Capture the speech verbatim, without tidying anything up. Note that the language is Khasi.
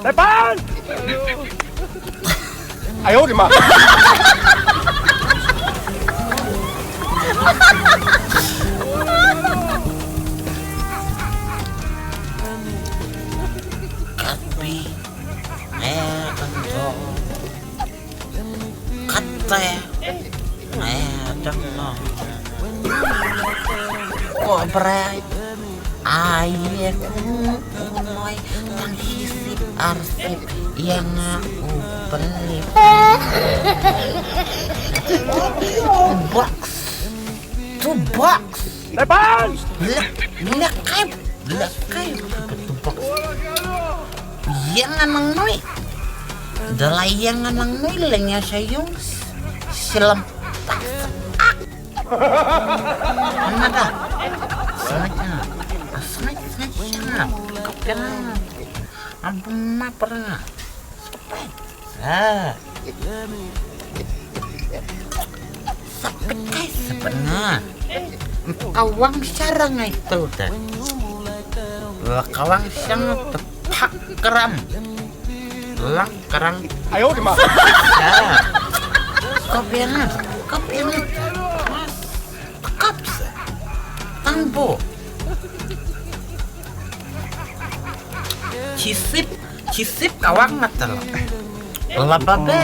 Depan! Ayo, di ma. Katbi, eh, kanto. Kate, eh, dang no. Ko brai. Ai, ye ku noi tang hi sip ar sip ïa nga u beli. Box. Tu box. Depan. Lek, lek kai, lek kai. Tu box. Ïa nga nang noi. Da la ïa nga nang noi leng ïa sha yung. Silam tak. Nada. Sengaja. Sengaja, sengaja. Kau kena. Ampun, ma pernah. Ah. Sapekai sebenga. Kawang sarang itu dah. Kawang sang tepak keram. Lang kerang. Ayo, di ma. Ah. Kau pernah, kau pernah. Kap sa. Tang bo. Chisip, chisip kawang ngatel. Laba be.